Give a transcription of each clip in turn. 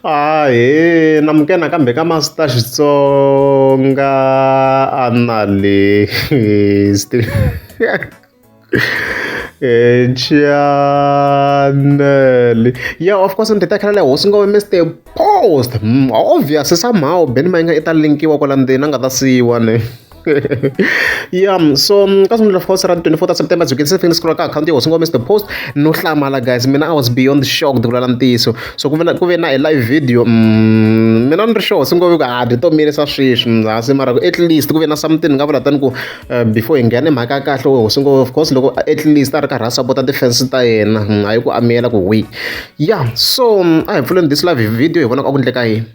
Ahee namukela nakambe ka Master Xitsonga Analyst channel. Yeah, of course ni ti tekela leyi hosi ngove Mister Post. Obvious somehow Benny Mayengani i ta linkiwa kwala ndzeni a nga ta siyiwa ne. Yeah, so ka sungula of course ra 24 ta September byi se ni scroll ka akhawunti ya hosi ngome Mr Post no hlamala guys, mina I was beyond shocked ku lala ntiyiso. So ku ve na a live video, mina ni ri sure hosi ngove ku a dyi to mirisa sweswi hansi, mara ku at least ku ve na something ni nga vula tani ku before hi nghena mhaka ya kahle, hosi ngove of course loko at least a ri karhi a support ti-fans ta yena, hayi ku amiyela ku wi. Yeah, so a hi pfuleni this live video hi vona ku a ku endleka yini.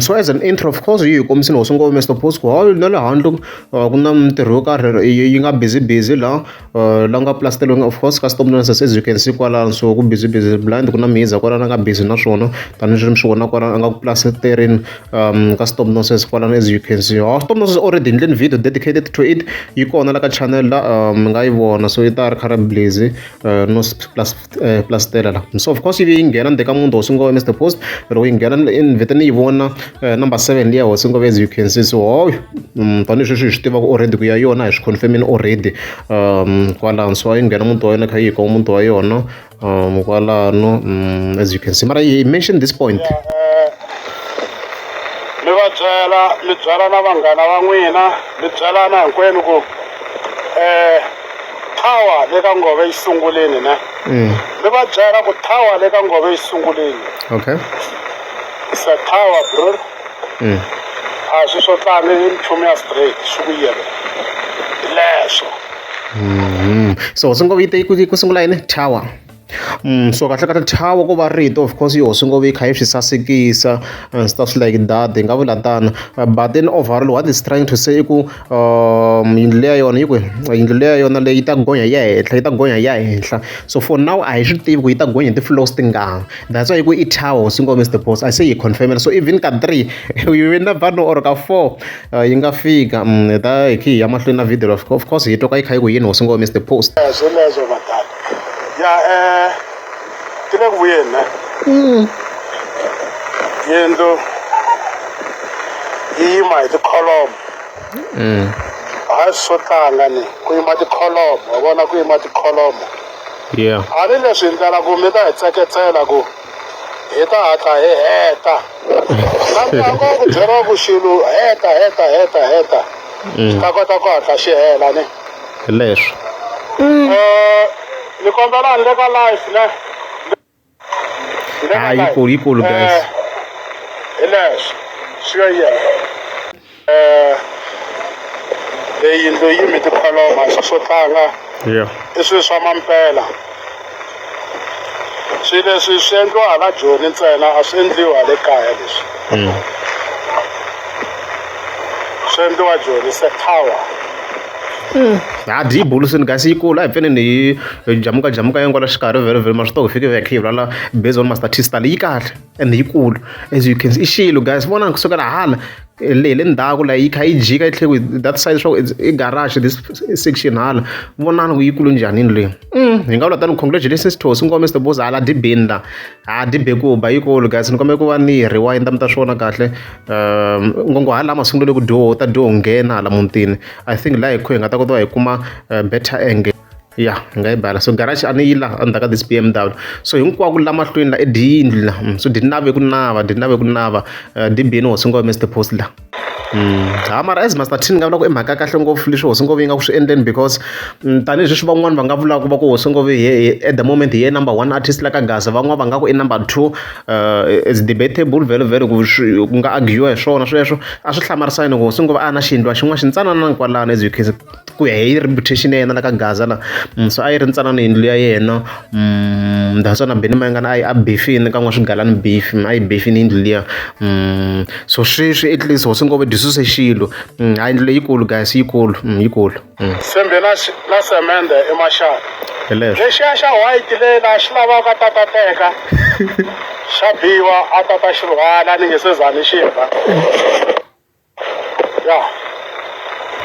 So as an intro, of course, yi hi kombisile hosi ngove Mr Post ku hayi, na le handle ku na mintirho yo karhi yi nga busy busy la la nga plasteriwanga, of course, ka stop nonsense, as you can see kwalano. So ku busy busy blind, ku na mihiza kwalano a nga busy na swona tanihileswi mi swi vona kwalano a nga ku plasterini ka stop nonsense kwalano, as you can see. Oh, stop nonsense already ndleni video dedicated to it yi kona la ka channel la, mi nga yi vona. So yi ta ri kha ri busy no plastela la. So of course yi yi nghena ndzeni ka muti hosi ngove Mr Post. Loko yi nghena ni vhete ni yi vona number 7 liya hosi ngove, as you can see. So hoy, tanihi sweswi hi swi tivaka already ku ya yona hi swi confirmini already kwalano. So a yi nghena muti wa yona, kha yi hi muti wa yona kwalano, as you can see. Mara yi mention this point. Mi va byela, mi byela na vanghana va n'wina, mi byelana hinkwenu ku tower le ka Ngove yi sunguleni ne. Mi va byela ku tower le ka Ngove yi sunguleni. It's a tower, bro. A swi swo tlanga, i nchumu ya straight swi ku yele hi leswo. So hosi ngove yi te ku sungula yini tower. So kahle kahle tower ko va rito, of course, yi hosi ngove yi kha yi swi sasekisa and stuff like that, hi nga vula tano. But then overall what is trying to say i ku yindlu leya yona yi ku yindlu leya yona leyi yi ta gonya yi ya henhla, yi ta gonya yi ya henhla. So for now a hi swi tivi ku yi ta gonya hi ti-floors tingani. That's why yi ku i tower hosi ngove Mr Post a se yi confirmela. So even ka 3 you never know, or ka 4 yi nga fika. Hi ta hi khe hi ya mahlweni na video, of course, hi twa ka yi kha yi ku yini hosi ngove Mr Post. Leswo leswo madala ya ti le ku vuyeni ne. Yindlu yi yima hi tikholomo. Hayi, swo tlanga ni ku yima tikholomo, wa vona ku yima tikholomo. A ni leswi hi ndlela ku mi ta hi tseketsela ku hi ta hatla hi heta na ku byeriwa ku xilo heta heta heta heta, xi ta kota ku hatla xi hela ne. Hi leswo. Ni kombela ni le ka live ne. Ni le ka Hayi, live. yikulu, yikulu, guys. Hi leswo swi yo yena leyi yindlu yi yimi tikholomo, a swi swo tlanga. I swilo swa mampela, swilo leswi swi endliwa hala Joni ntsena, a swi endliwi hala kaya leswi. Swi endliwa Joni se tower. Ha dyi bulusini guys, yikulu. A hi pfeneni hi jamuka jamuka ya kwala xikarhi vhele vhele, ma swi tiva hi fike hi kha hi vulavula based on Master T style. Yi kahle and yikulu, as you can see. I xilo guys, vonani kusukela hala le hi le ndzhaku la yi kha yi jika yi tlhela ku that side swa ku i garage, this section hala. Vonani ku yikulu njhani yindlu leyi. Hi nga vula tani, congratulations to hosi ngome Mr Boss. Hala dibini la ha dibe ku ba yikulu guys. Ni kombela ku va ni rewind mi ta swi vona kahle. Ngongo hala masungulelo ku dyoho ta dyoho nghena hala mutini. I think laha hi kho hi nga ta kota hi kuma better angle ya hi nga yi bala. So garage a ni yi la endzhaku ka this BMW. So hinkwako la mahlweni la i diyindlu la. So di nave ku nava, di nave ku nava, dibini hosi ngove Mr Post la. Ha mara as Master T ni nga vula ku i mhaka ya kahle ngopfu leswi hosi ngove yi nga ku swi endleni, because tanihileswi van'wani va nga vulaka va ku hosi ngove hi at the moment hi ye number one artist la ka Gaza, van'wana va nga ku i number two. It's debatable vhele vhele ku swi ku nga argue hi swona sweswo. A swi hlamarisani ku hosi ngove a na xiyindlwana xin'wana xintsanana kwalano, as you can see, ku ya hi reputation ya yena la ka Gaza la. So a yi ri ntsanana yindlu ya yena. That's why na Benny Mayengani a yi a beefini ka n'wa swigalani beef, a yi beefini yindlu liya. So sweswi at least hosi ngove dyi suse xilo. Ha yindlu leyikulu guys, yikulu, yikulu. Nsimbi na semende i maxaka. Hi leswo. Lexiya xa white le la xi lavaka tata teka xa biwa a tata xi rhwala ni nge se za ni xi ba ya.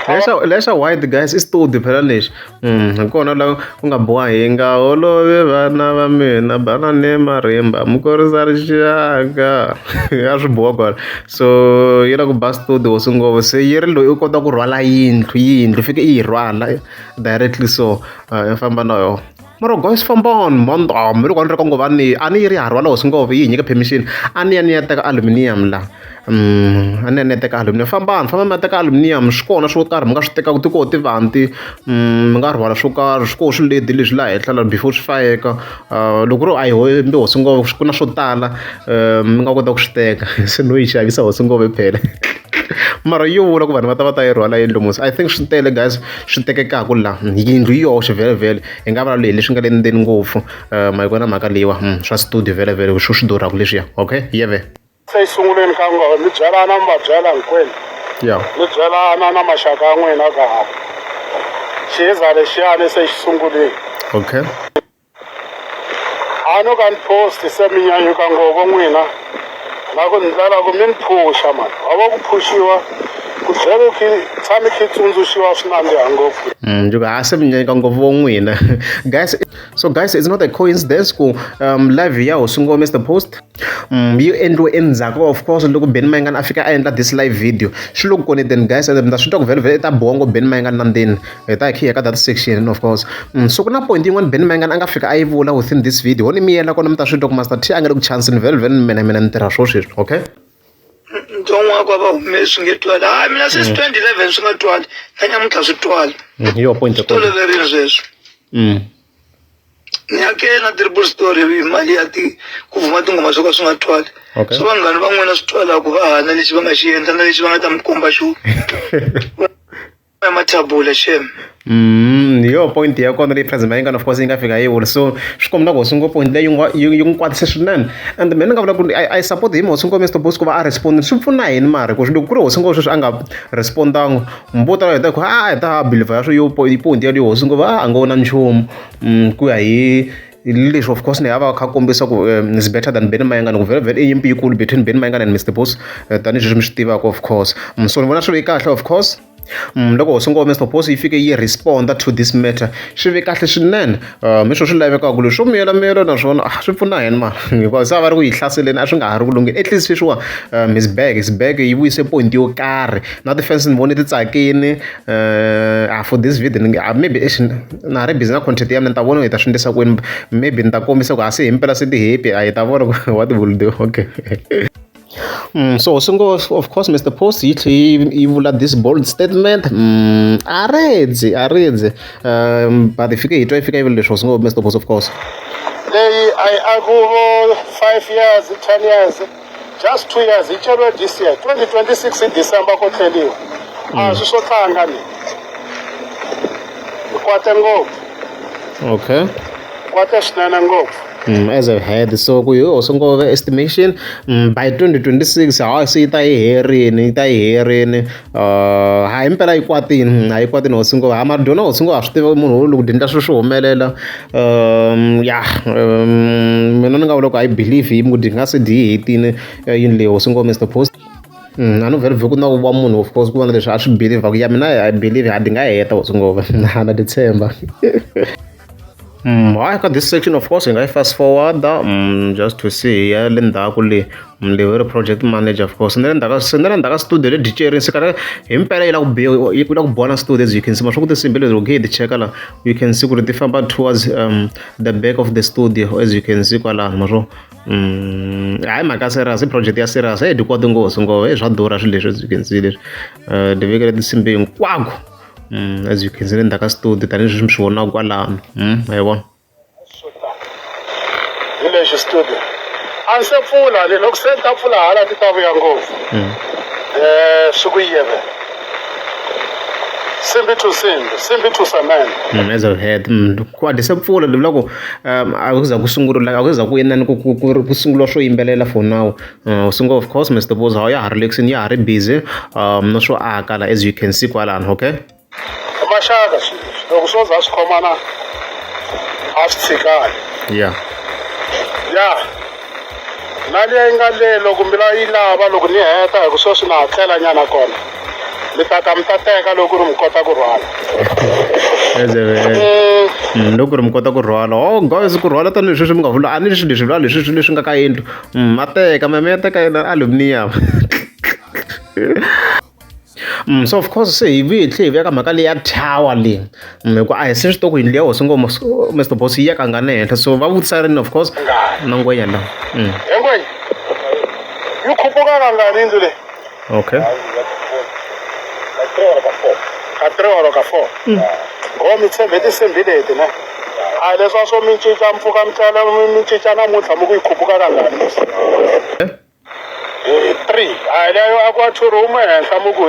Lexa white guys i studio phela lexi. Hi kona la ku nga boha hi nga holovi vana va mina banani marimba mi kurisa rixaka a swi boha kwala. So yi la ku ba studio hosi ngopfu se yi ri loyi u kota ku rhwala yindlu yindlu fike i yi rhwala directly so i famba na yona. Mara guys fambani mani mi loko a ni ri ka ngopfu a ni a ni yi ri ha rhwala hosi ngopfu yi hi nyika permission a ni ya ni ya teka aluminium la. A ni ya ni ya teka aluminium fambani fambani mi ya teka aluminium swi kona swo karhi mi nga swi tekaka ti koho tivanti mi nga rhwala swo karhi swi koho swiledi leswi laha henhla la before swi fayeka loko ku ri a yi mbi hosi ngopfu ku na swo tala mi nga kota ku swi teka se no yi xavisa hosi ngopfu phela mara yi vula ku vanhu va ta va ta yi rhwala yindlu mos I think swi tele guys swi tekekaku la yindlu yi yoxe vhele vhele hi nga vulavuli hi leswi nga le ndzeni ngopfu ma yi vona mhaka leyiwa swa studio vhele vhele swo swi durhaka leswiya okay yeve se yi sunguleni ka ngoma mi byelana mi va byela hinkwenu yeah mi byelana na maxaka ya n'wina ka xihiza lexiyani se xi sungulile okay a no ka ni post se mi nyanyuka ngopfu n'wina na ku ndlela ku mi ni phusha mani wa vo ku phushiwa ku tlhela ku tshami khi tsundzuxiwa swi nandziha ngopfu. Njhe ha se mi nyanyuka ngopfu vo n'wina guys so guys it's not a coincidence ku live ya hosi ngoma Mr Post yi endliwe endzhaku of course loko Benny Mayengani a fika a endla this live video swi le ku koneteni guys and mi ta swi twa ku vhele vhele i ta boha ngopfu Benny Mayengani na ndzeni hi ta hi kha hi ya ka that section of course. So ku na point yin'wana Benny Mayengani a nga fika a yi vula within this video ho ni miyela kona mi ta swi twa ku Master T a nga le ku chanseni vhele vhele mina mina ni tirha swo sweswi okay. Ntsongo wa ku va hume swi nge twali hayi mina since 2011 swi nga twali na nyamuntlha swi twali hi yo point ya swi toloverile sweswo. Ni ake na triple story hi mali ya ti ku vuma tinghoma swo ka swi nga twali Okay. swa vanghani van'wana swi twalaku va hana lexi va nga xi endla na lexi va nga ta mi komba xona mathabula shem. Hi yo point ya kona leyi President Mayengani of course yi nga fika yi vula so swi komba ku hosi ngo point leyi yi n'wi kwatise swinene and mina ni nga vula ku I support him hosi ngo Mr Boss ku va a respond swi pfuna yini mara ku loko ku ri hosi ngo sweswi a nga respondanga vo tala hi ta ku a hi ta believer ya swo yo point yaleyo hosi ngo va a nga na nchumu ku ya hi leswi of course ni ya va kha kombisa ku is better than Benny Mayengani ku vhele vhele i nyimpi yikulu between Benny Mayengani and Mr Boss tanihileswi mi swi tivaka of course. So ni vona swi ri kahle of course. Loko hosi ngoma Mr Boss yi fike yi responda to this matter swi ve kahle swinene mi swo swi lavekaka leswi swo miyela miyela naswona swi pfuna yini ma hikuva se a va ri ku yi hlaseleni a swi nga ha ri ku lungheni at least sweswiwa his bag his bag yi vuyise point yo karhi na ti-fans ni vone ti tsakini for this video maybe na ha ri busy na content ya mina ni ta vona hi ta swi endlisa kwini maybe ni ta kombisa ku ha se himpela se ti happy a hi ta vona ku what will do okay. So Singo of course Mr Post yi tlhe yi vula this bold statement a redzi a redzi but hi fike hi twa yi fika yi vula leswi Singo Mr Post of course leyi a ku vo 5 years 10 years just 2 years yi ceriwe this year 2026 hi December ko tlheliwa a swi swo tlanga ni kwate ngopfu okay kwate swinene ngopfu. As I've heard so ku hi hosi ngove estimation by 2026 hayi se yi ta yi herini yi ta yi herini hayi impela yi kwatini hayi kwatini hosi ngove ha mara dyona hosi ngove ha swi tiva munhu loko dindla swilo swi humelela ya mina ni nga vula ku I believe hi ku di nga se di yi hetini yini leyi hosi ngove Mr Post. A no vhele ku na ku va munhu of course ku va na leswi a swi believe ku ya mina I believe a di nga heta hosi ngove na ti tshemba. Hayi ka this section of course hi nga yi fast forward just to see ya le ndzhaku le leyi ri project manager of course na le ndzhaku se na le ndzhaku ka studio le dicerini se karhi himpela yi la ku biwa yi la ku biwa na studio as you can see maswa ku tinsimbi leti loko hi ti cheka la you can see ku ri ti famba towards the back of the studio as you can see kwalano maswo hayi mhaka serious i project ya serious hey di kwati nghozi nghozi hey swa durha swilo leswi as you can see leswi di vekele tinsimbi hinkwako. As you can see le ndzhaku ka studio tanihileswi mi swi vonaka kwalano ma yi vona hi lexi studio a ni se pfula ni loko se ni ta pfula hala ti ta vuya ngopfu swi ku yeve simbi to simbi simbi to cement. As I've heard ku a se pfula ni vula ku a ku za ku sungula a ku za ku inani ku ku ku sunguriwa swo yimbelela for now. Singo of course Mr Boss ya ha relaxing ya ha ri busy na swo aka la as you can see kwalano okay. Maxaka loko swo za swi khomana a swi tshikani. Yeah. Ya na liya yi nga le loko mi la yi lava loko ni heta hi ku sweswi na ha tlela nyana kona. Mi ta ta mi ta teka loko ri mi kota ku rhwala. Loko ri mi kota ku rhwala. Oh guys, ku rhwala tanihi sweswi mi nga vula a ni swilo leswi vula leswi swilo leswi nga ka yindlu. Ma teka ma ya teka yena aluminium. So of course se hi vuye hi tlhe hi vuya ka mhaka leyi ya tower leyi hi ku a hi se swi tiva ku yindlu ya hosi ngoma Mr Boss yi ya kangani ehenhla so va vutisa rini of course na ngwenya la. He ngwenya yi khuphuka kangani yindlu leyi? Okay. Ka 3 or ka 4. Go mi tshembe tinsimbhi leti ne. A hi leswa swo mi cinca mi pfuka mi tlela mi cinca namuntlha mi ku yi khuphuka kangani. Hi 3. A hi leyo a ku 2 room ehenhla mi ku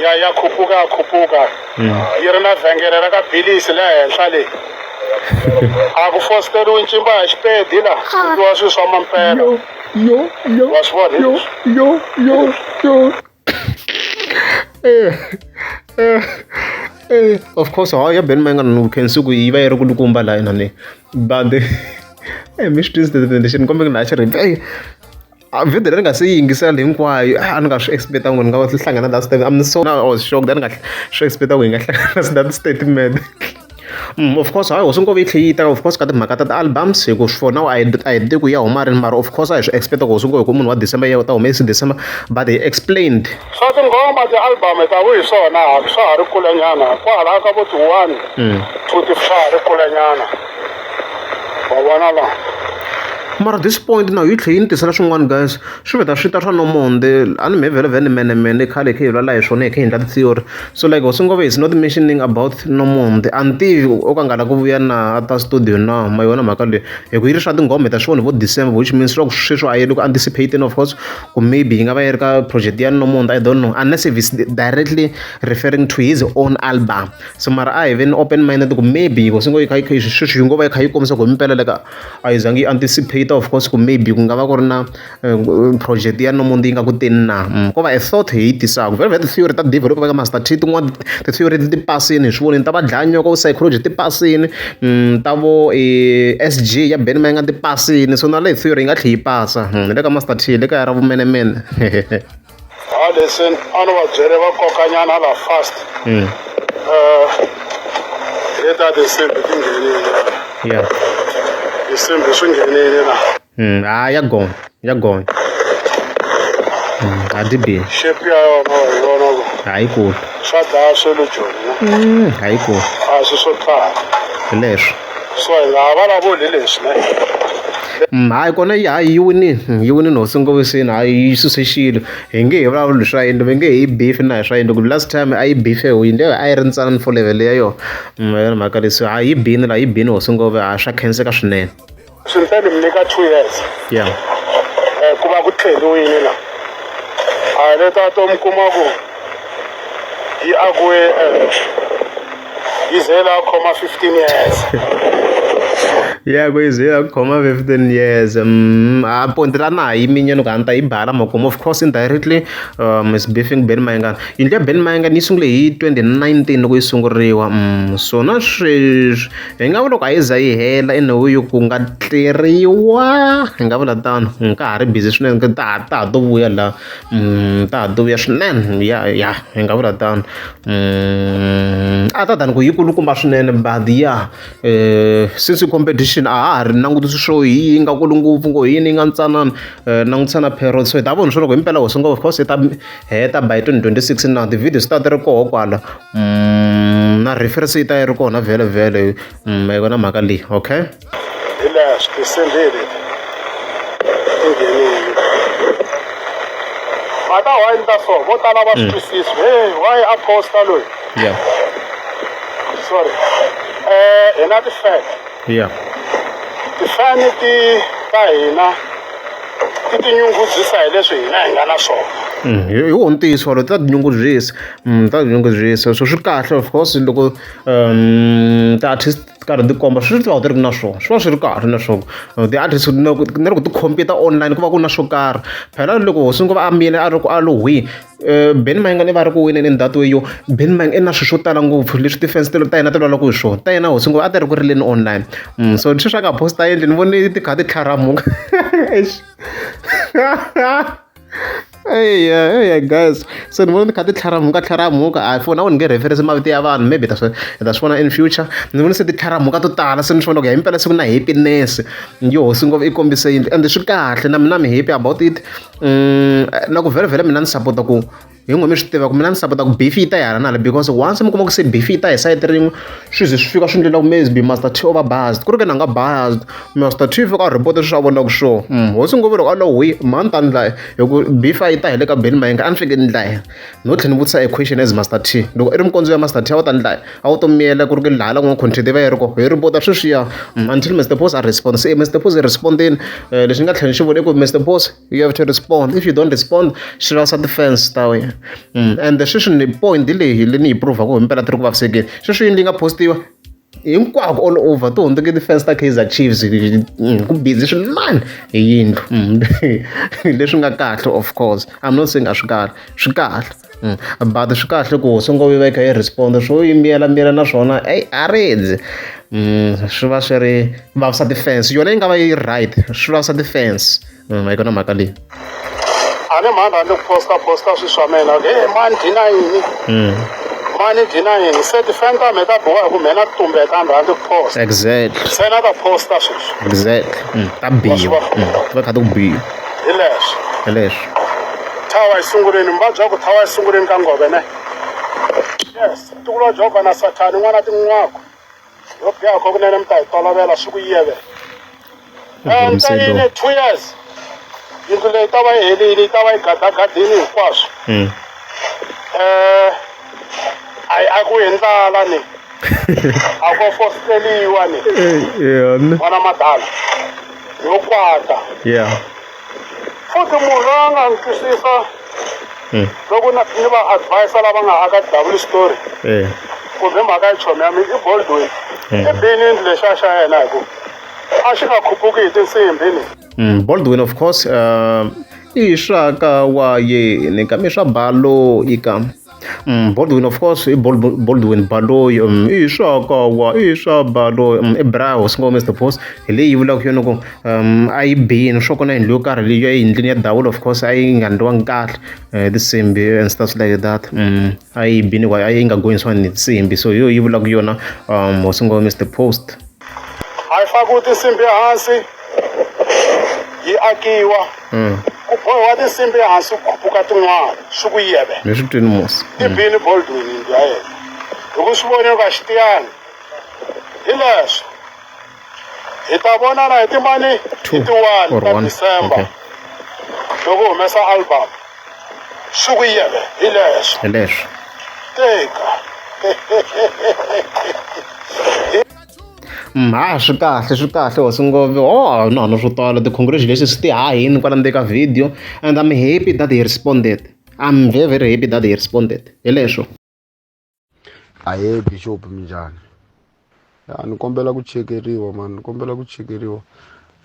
ya ya khuphuka ya khuphuka. Yi ri na vhengele ra ka bilisi le henhla le. A ku fosteriwi ncimba ya xipedi la. Ku endliwa swilo swa mampela. Yo yo Wa swi vona yo yo yo yo. Of course hayi ya Ben Mayengani we can see ku yi va yi ri kulukumba laha inani but mi swi twisisa lexi ni kombela laha xi ri video leri nga se yi yingisela hinkwayo a ni nga swi expect-angi ku ni nga va hlangana that statement. I'm so I was shocked a ni nga swi expect-angi ku hi nga hlangana that statement. Of course hayi hosi ngove yi tlhe yi ta of course ka timhaka ta ti-albums hi ku for now a hi a hi tivi ku ya huma rini mara of course a hi swi expect ku hosi ngove ku munhu wa December ya ta humesi December but he explained. Swa tinghoma ti-album hi ta vu hi swona swa ha ri kulenyana kwalaya ka vo ti-one two ti swa ha ri kulenyana wa vona la. Mara this point now yi tlhe yi ni tisela swin'wana guys swi vheta swi ta swa nomonde a ni me vhele vhele menemene khale hi kha hi vulavula hi swona hi kha hi endla ti-theory so like hosi ngove is not mentioning about nomonde a ni tivi o ka nga la ku vuya na a ta studio na ma yona mhaka leyi hi ku yi ri swa tinghoma hi ta swi vona hi vo December which means swa ku sweswi a yi le ku anticipating of course ku maybe yi nga va yi ri ka project ya nomonde I don't know unless if it's directly referring to his own album so mara a hi veni open minded ku maybe hosi ngo yi kha yi sweswi yi ngo va yi kha yi kombisa ku hi mpela le ka a yi zangi yi anticipate of course ku maybe ku nga va ku ri na project ya nomonde yi nga ku teni na ko va a thought hi yi tisaka vhele vhele ti-theory ta develop ka Master T tin'wana ti-theory ti pasini hi swi vonini ta va dlaya nyoka psychology ti pasini ta vo S_G ya Ben Mayengani ti pasini so na leyi theory yi nga tlhe yi pasa hi le ka Master T le kaya ra vumenemene. Ha leswi a ni va byele va kokanyana la fast. Leta tinsimbhi ti nghenile. Yeah. Tinsimbhi swi nghenile la. Ha ya gonya ya gonya. A dyi bihi. Shape ya yona wa yi vona ku. Ha yi kulu. Swa dlaya swilo joni ne. Ha yi kulu. A swi swo tala. Hi leswo. So hi nga ha vulavuli hi leswi ne. Hayi kona hayi yi winile yi winile hosi Ngoveseni hayi yi suse xilo hi nge he vulavuli swa yindlu va nge he yi beef na hi swa yindlu ku last time a yi beef yindlu a yi ri ntsanana for level ya yona hi yona mhaka leswi hayi yi bini la yi bini hosi Ngove ha swa khenseka swinene. Swi ni mi nyika 2 years. Yeah. Ku va ku tlheriwile la. A leta to mi kuma ku yi akiwe yi ze la khoma 15 years. Ya ku yi ze ya khoma 15 years. A point la na ha yiminyana ku a ni ta yi bala makumu of course indirectly is beefing Ben Mayengani. Yindlu ya Ben Mayengani yi sungule hi 2019 loko yi sunguriwa so na sweswi hi nga vula ku a yi za yi hela in a way yo ku nga tleriwa hi nga vula tano ka ha ri busy swinene ta ha ta ha to vuya la ta ha to vuya swinene ya ya hi nga vula tano a ta tani ku yi kulukumba swinene but ya since competition a ha ha ri langutisi swo hi yi nga kulu ngopfu ngo hi yini yi nga ntsanana langutisa na parrot so hi ta vona swa loko himpela hosi ngopfu of course yi ta heta by 2026 na ti-videos ta ti ri koho kwala na reference yi ta yi ri kona vhele vhele ma yi vona mhaka leyi okay. Hi leswi tinsimbhi leti ti nghenile mhaka why ni ta so vo tala va swi twisisi hey why a posta loyi yeah sorry hi na ti-fan yeah ti-fan ti ta hina ti tinyungubyisa hi leswi hina hi nga na swona. Hi wona ntiyiso wolowo ta tinyungubyisa ta tinyungubyisa so swi kahle of course loko ti-artist ti karhi ti komba sweswi ti va ti ri na swona swi va swi ri kahle na swona ti-artist na loko ti compete online ku va ku ri na swo karhi phela loko hosi ngo va a miyele a ri ku a lo hwi Benny Mayengani va ri ku wineni in that way yo Benny Mayengani i na swilo swo tala ngopfu leswi ti-fans ta yena ti lwelaka hi swona ta yena hosi ngo a ti ri ku rileni online so sweswi a nga post-a endleni ni vone ti kha ti tlharamuka eish. Eya, eya guys, se ni vona ti kha ti tlharamuka tlharamuka. A for now ni nge reference mavito ya vanhu, maybe hi ta swi vona in future. Ni vona se ti tlharamuka to tala, se ni swi vona ku ya himpela siku na happiness yo hosi ngopfu i kombise yindlu, ende swi kahle na mina mi happy about it. Na ku vhele vhele mina ni sapota ku hi n'we mi swi tiva ku mina ni sapota ku beef yi ta yi hala na hala, because once mi kuma ku se beef yi ta hi sayiti rin'we, swi ze swi fika swi ndlela ku maybe Master T over biased, ku ri ke na nga biased. Master T fika a report sweswi a vonaka sure hosi ngopfu loko a lo hwi mhani ta ndla hi ku beef a yi ta hi le ka Benny Mayengani. A ni fike ni ndla no tlhela ni vutisa a question as Master T, loko i ri mukondzo ya Master T a wu ta ndla a wu to miyela ku ri ke laha la ku nga content va yi ri ko hi report sweswiya until Mr Post a respond. Se Mr Post i respondini. Lexi ni nga tlhela ni xi vona i ku Mr Post, you have to respond. If you don't respond, swi vavisa ti-fans ta wena. And sweswi ni point leyi leyi ni yi prove ku himpela ti ri ku vavisekeni. Sweswi yindlu yi nga postiwa hinkwako all over, ti hundzuke ti-fans ta Kaizer Chiefs, ku busy swinene hi yindlu, leswi nga kahle. Of course, I'm not saying a swi kahle, swi kahle, but swi kahle ku hosi ngopfu yi va yi kha yi respond. Swo yi miyela miyela naswona eyi a rindzi, swi va swi ri vavisa ti-fans. Yona yi nga va yi right, swi vavisa ti-fans. Hi kona mhaka leyi. A ni mhani rhandzi ku posta posta swilo swa mina ku hey mani dyi na yini, mani dyi na yini. Se ti-fan ta me ta biwa hi ku mhe na tumbeta, ni rhandzi ku posta. Se na ta posta sweswi. Exactly, ta biwa, ti va kha ti ku biwa. Hi leswi. Hi leswi. Thawa yi sunguleni muvabyi wa ku thawa yi sunguleni ka ngove ne. Yes, ntukulu wa Jehovha na Sathani n'wana tin'wako yo biha kho kunene mi ta hi tolovela swi ku yeve. Ntsayini 2 years yindlu leyi ta va yi helile, yi ta va yi gadagadini hinkwaswo. A a ku hi ndlala ni a ko fositeliwa ni n'wana madala yo kwata. Futhi munhu loyi a nga ni twisisa loko na ni va advisor lava nga aka double story kumbe mhaka ya chomi ya mina i Baldwin i bini yindlu lexiya xa yena hi ku a xi nga khupuki hi tinsimbhi ni. Baldwin of course, i swaka wa yini kambe swa baloyi ka Baldwin, of course i Baldwin Baloyi, i swaka wa i swa baloyi, i bra hosi ngo Mr Post hi leyi yi vulaka yona ku a yi bini swo kona yindlu yo karhi leyi ya yindlwini ya dawula. Of course a yi nga ndliwangi kahle, tinsimbi and stuff like that. A yi bini a yi nga goyisiwani ni tinsimbi, so hi yo yi vulaka yona, hosi ngo Mr Post. A yi fakiwi tinsimbi ehansi yi akiwa, ku bohiwa tinsimbi ehansi ku khupuka tin'wana swi ku yeve. Ni swi twini musi. I bini Baldwin yindlu ya yena hi ku swi vonile ka xitiyani. Hi leswi hi ta vonana hi timani hi ti-1 ta December loko humesa album swi ku yeve. Hi leswi. Hi leswi. Teka. Ha swi kahle, swi kahle hosi ngove. Oh no no, swo tala ti-congratulations ti hahini kwala ndzeni ka video, and I'm happy that he responded. I'm very very happy that he responded. Hi leswo. Ahee Bishop, minjhani? Ya, ni kombela ku chekeriwa mani, ni kombela ku chekeriwa.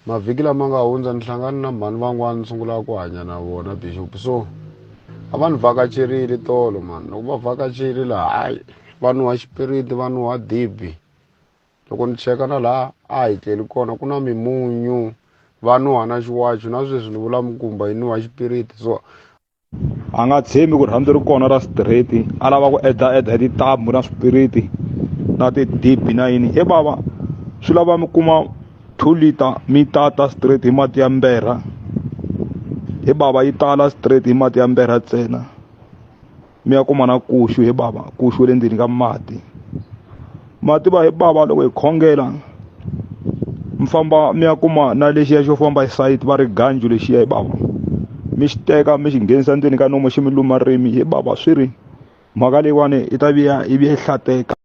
Mavhiki lama nga hundza ni hlangana na mhani van'wana ni sungula ku hanya na vona, Bishop. So a va ni vhakacherile tolo mani. Loko va vhakacherile laha, hayi, va nuha xipiriti, va nuha dibi. Loko ni cheka na laha a hi tleli kona ku na mimunyu, va nuha na xiwacho. Na sweswi ni vula mikumba yi nuha xipiriti, so A nga tshembi ku rirhandzu ri kona ra straight, a lava ku eda eda hi tintambu na swipiriti na tidibi na yini. He bava, swi lava mi kuma 2 liter mi tata straight hi mati ya mberha. He bava, yi tala straight hi mati ya mberha ntsena. Mi ya kuma na kuxu, he bava, kuxu le ndzeni ka mati. Ma tiva, he bava, loko hi khongela mi famba mi ya kuma na lexiya xo famba hi sayiti va ri ganju lexiya, he bava, mi xi teka mi xi nghenisa ndzeni ka nomo, xi mi luma ririmi, he bava. Swi ri mhaka leyiwani yi ta vuya yi vuya yi hlateka.